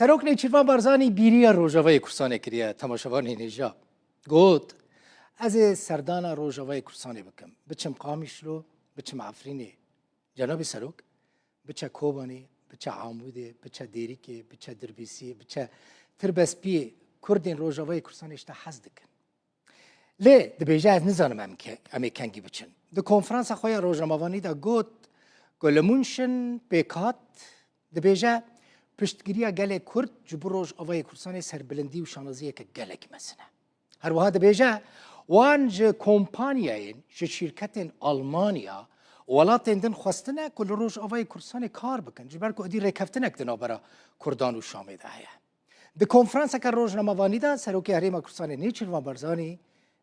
Serok Nêçîrvan Barzanî bîriya Rojavayê Kurdistanê kiriye temaşevanê nêja. Got, Ez ê serdana Rojavayê Kurdistanê bikim. Biçim Qamîşlo, biçim Efrînê. Cenabê Serok, biçe Kobanê, biçe Amûdê, biçe Dêrikê, biçe Dirbêsiyê, biçe Tirbespiyê Kurdên Rojavayê Kurdistanê ji te hez dikin. Lê dibêje ez nizanim em em ê kengî biçin. Di konferansa xwe ya rojnamevanî de got ku li München pêk hat dibêje piştgiriya gelê Kurd ji bo Rojavayê Kurdistanê serbilindî û şanaziyeke gelekî mezin e. Her wiha dibêje wan ji kompanyayên ji şîrketên Almanya û welatên din xwestine ku li Rojavayê Kurdistanê kar bikin ji ber ku êdî rêkeftinek di navbera Kurdan û Şamê de heye. Di konferanseke rojnamevanî de Serokê Herêma Kurdistanê Nêçîrvan Barzanî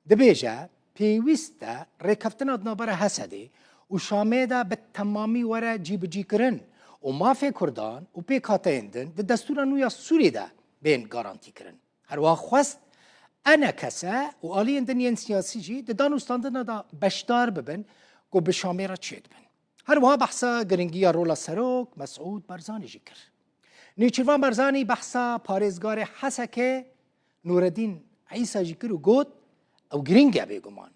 dibêje, Pêwîst e rêkeftina di navbera Hesedê û Şamê de bi temamî were cîbicîkirin û mafê Kurdan û pêkhateyên din di destûra nû ya Sûriyê de bên garantîkirin. Her wiha xwest ENKS û aliyên din yên siyasî jî di danûstandina de beşdar bibin ku bi Şamê re çêdibin. Her wiha behsa giringiya rola Serok Mesûd Barzanî jî kir. Nêçîrvan Barzanî behsa parêzgarê Hesekê Nûredîn Îsa jî kir û got, Ew girîng e bêguman.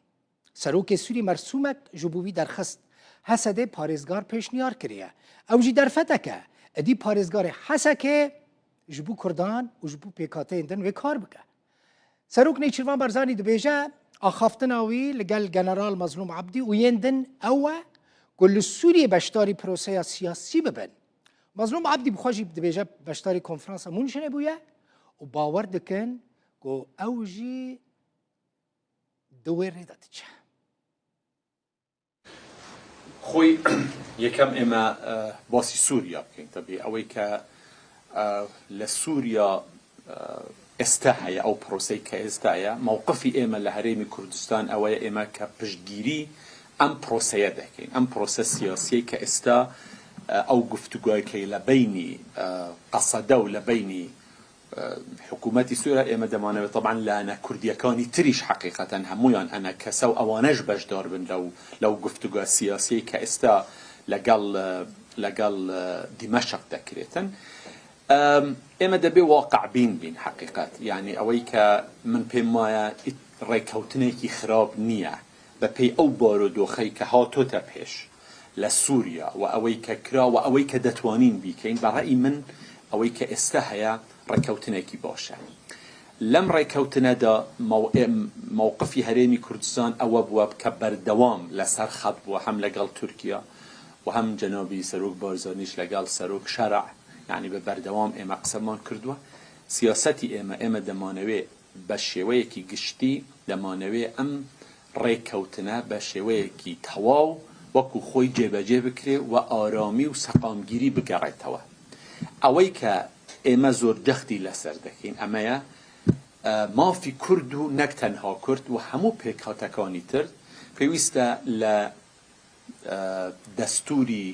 Serokê Sûrî mersûmek ji bo wî derxist. Hesedê parêzgar pêşniyar kiriye. Ew jî derfetek e. Edî parêzgarê Hesekê ji bo Kurdan û ji bo pêkhateyên din wê kar bike. Serok Nêçîrvan Barzanî dibêje, axaftina wî li gel General Mezlûm Ebdî û yên din ew e ku li Sûriyê beşdarî proseya siyasî bibin. Mezlûm Ebdî bi xwe jî dibêje beşdarî konferansa Munchenê bûye û bawer dikin ku ew jî di wê rê de diçe. خۆی یەکەم ئێمە باسی سووریا بکەین تەبی ئەوەی کە لە سووریا ئێستا هەیە ئەو پرۆسەی کە ئێستایە مەوقفی ئێمە لە هەرێمی کوردستان ئەوەیە ئێمە کە پشتگیری ئەم پرۆسەیە دەکەین ئەم پرۆسە سیاسیەی کە ئێستا ئەو گفتوگۆی کە لە بەینی قەسەدە و لە بەینی حکوومەتی سووریا ئێمە دەمانەوێت تەبعەن لایەنە کوردییەکانی تریش حەقیقەتەن هەموویان ئەنەکەسە و ئەوانەش بەشدار بن لەو لەو گفتوگۆ سیاسیەی کە ئێستا لەگەڵ لەگەڵ دیمەشق دەکرێتن. ئێمە دەبێ واقعبین بین حەقیقەت یانی ئەوەی کە من پێم وایە ڕێککەوتنێکی خراپ نییە بە پێی ئەو بارودۆخەی کە هاتۆتە پێش لە سووریا و ئەوەی کە کرا و ئەوەی کە دەتوانین بیکەین بە ڕەئی من ئەوەی کە ئێستا هەیە ڕێککەوتنێکی باشە لەم ڕێککەوتنەدا مەوقفی هەرێمی کوردستان ئەوە بووە کە بەردەوام لەسەر خەت بووە هەم لەگەڵ تورکیا و هەم جەنابی سەرۆک بارزانیش لەگەڵ سەرۆک شەرع یانی بە بەردەوام ئێمە قسەمان کردووە سیاسەتی ئێمە ئێمە دەمانەوێ بە شێوەیەکی گشتی دەمانەوێ ئەم ڕێککەوتنە بە شێوەیەکی تەواو وەکو خۆی جێبەجێ بکرێ و ئارامی و سەقامگیری بگەڕێتەوە ئەوەی کە ئێمە زۆر جەختی لەسەر دەکەین ئەمەیە مافی کورد و نەک تەنها کورد و هەموو پێکهاتەکانی تر پێویستە لە دەستوری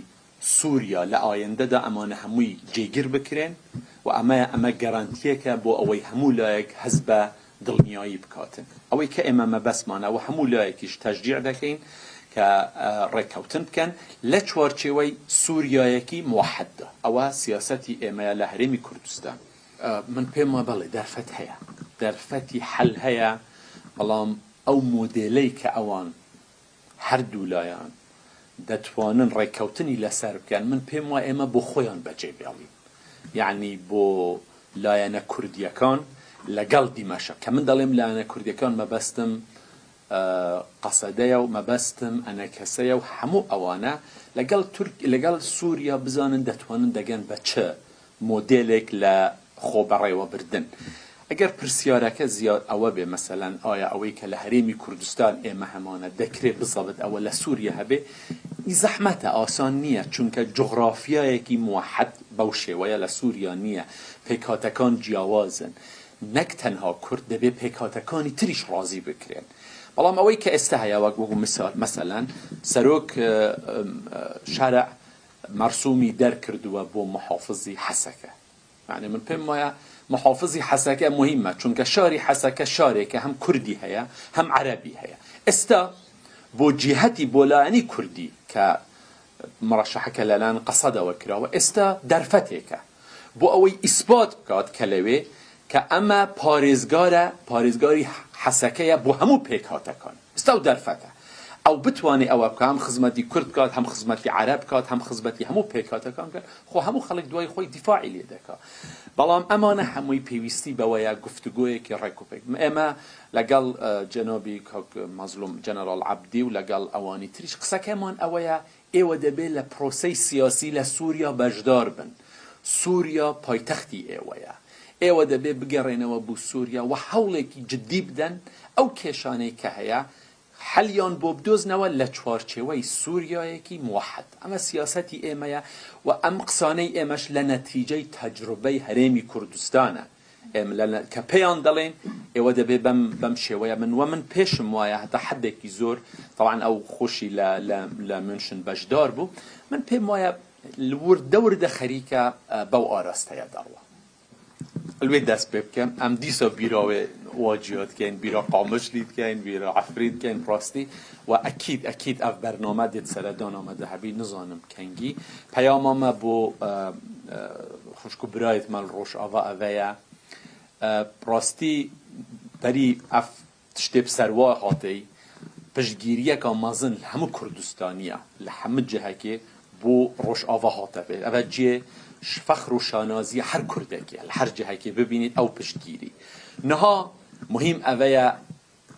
سوریا لە ئایندەدا ئەمانە هەمووی جێگیر بکرێن و ئەمە ئەمە گەرەنتیەکە بۆ ئەوەی هەموو لایەک هەست بە دڵنیایی بکاتن ئەوەی کە ئێمە مەبەستمانە و هەموو لایەکیش تەشجیع دەکەین کە ڕێککەوتن بکەن لە چوارچێوەی سوریایەکی موحددا ئەوە سیاسەتی ئێمەیە لە هەرێمی کوردستان. من پێم وایە بەڵێ دەرفەت هەیە دەرفەتی حەل هەیە بەڵام ئەو مۆدێلەی کە ئەوان هەردوولایان دەتوانن ڕێککەوتنی لەسەر بکەن، من پێم وایە ئێمە بۆ خۆیان بەجێ بێڵین، یەعنی بۆ لایەنە کوردییەکان لەگەڵ دیمەشق، کە من دەڵێم لایەنە کوردییەکان مەبەستم قەسەدەیە و مەبەستم ئەنەکەسەیە و هەموو ئەوانە لەگەڵ تورک لەگەڵ سووریا بزانن دەتوانن دەگەن بە چ مۆدێلێک لە خۆبەڕێوەبردن. ئەگەر پرسیارەکە زیاد ئەوە بێ مەسەلەن ئایا ئەوەی کە لە هەرێمی کوردستان ئێمە هەمانە دەکرێ بزەبت ئەوە لە سوریە هەبێ؟ زەحمەتە ئاسان نییە چونکە جوغرافیایەکی موەحەد بەو شێوەیە لە سوریا نییە پێکهاتەکان جیاوازن نەک تەنها کورد دەبێ پێکهاتەکانی تریش ڕازی بکرێن بەڵام ئەوەی کە ئێستا هەیە وەک وەکو مثال مەسەلەن سەرۆک شەرع مەرسومی دەرکردووە بۆ محافزی حەسەکە یانی من پێم وایە محافزی حەسەکە مهمە چونکە شاری حەسەکە شارێکە هەم کوردی هەیە هەم عەرەبی هەیە ئێستا بۆ جیهەتی بۆ لایەنی کوردی کە مڕەشەحەکە لەلایەن قەسەدەوە کراوە ئێستا دەرفەتێکە. بۆ ئەوەی ئیسپات بکات کە لەوێ کە ئەمە پارێزگارە، پارێزگاری حەسەکەیە بۆ هەموو پێکهاتەکان. ئێستا ئەو دەرفەتە ئەو بتوانێ ئەوە بکا، هەم خزمەتی کورد بکات، هەم خزمەتی عەرەب بکات، هەم خزمەتی هەموو پێکهاتەکان بکات، خۆ هەموو خەڵک دوای خۆی دیفاعی لێ دەکا. بەڵام ئەمانە هەمووی پێویستی بەوەیە گفتوگۆیەکی ڕێکوپێک. ئێمە لەگەڵ جەنابی کاک مەزڵوم جەنەراڵ عەبدی و لەگەڵ ئەوانی تریش قسەکەمان ئەوەیە ئێوە دەبێ لە پرۆسەی سیاسی لە سووریا بەشدار بن. سووریا پایتەختی ئێوەیە. ئێوە دەبێ بگەڕێنەوە بو سووریا و هەوڵێکی جددی بدەن ئەو کێشانەی کە هەیە حەلیان بۆ بدۆزنەوە لە چوارچێوەی سووریایەکی موەحەد. ئەمە سیاسەتی ئێمەیە و ئەم قسانەی ئێمەش لە نەتیجەی تەجروبەی هەرێمی کوردستانە. ئێمە لە کە پێیان دەڵێین ئێوە دەبێ بەم بەم شێوەیە بن و من پێشم وایە هەتا حەدێکی زۆر تەوان ئەو خۆشی لە لە لە میونشن بەشدار بوو من پێم وایە وردە وردە خەریکە بەو ئاراستەیە دەڕوا. لوێ دەست پێ بکەم ئەم دیسا بیراوێ وا جیا دکەین بیرا قامشلی دکەین بیرا عەفرین دکەین ڕاستی و ئەکید ئەکید ئەف بەرنامە دێت سەرەدانا مە دەهەبی نزانم کەنگی پەیاما مە بۆ خوشک و برایت مە لە ڕۆژئاڤا ئەڤەیە ڕاستی بەری ئەف تشتێ بسەروا هاتەی پشتگیریەکا مەزن لە هەموو کوردستانیە لە هەموو جهەکێ بۆ ڕۆژئاڤا هاتە پێ ئەڤە جێ فەخر و شانازیە هەر کوردەکێ لە هەر جهەکێ ببینیت ئەو پشتگیری نها مهم ئەڤەیە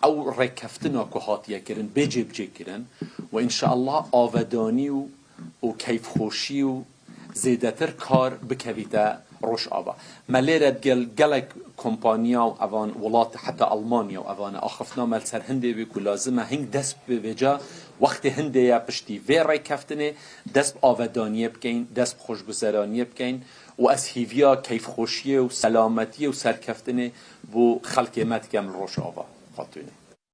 ئەو ڕێککەفتنا کو هاتیە کرن بێ جێبجێ کرن و ان شاء اللە ئاڤدانی و و کەیفخۆشی و زێدەتر کار بکەڤیتە ڕۆژئاڤا. مە لێرە دگەل گەلەک کۆمپانیا و ئەڤان وڵات حەتا ئەڵمانیا و ئەڤانە ئاخفتنا مە لسەر هندێ بێ کو لازمە هنگ دەس ب ڤێجا وەختێ هندێیە پشتی ڤێ ڕێککەفتنێ دەس ب ئاڤدانیێ بکەین دەس ب خۆشگوزەرانیێ بکەین و ئەز هیڤیا کەیفخۆشیێ و سەلامەتیێ و سەرکەفتنێ بۆ خەڵکێ مە دکەم لە ڕۆژئاڤا خاتوونێ.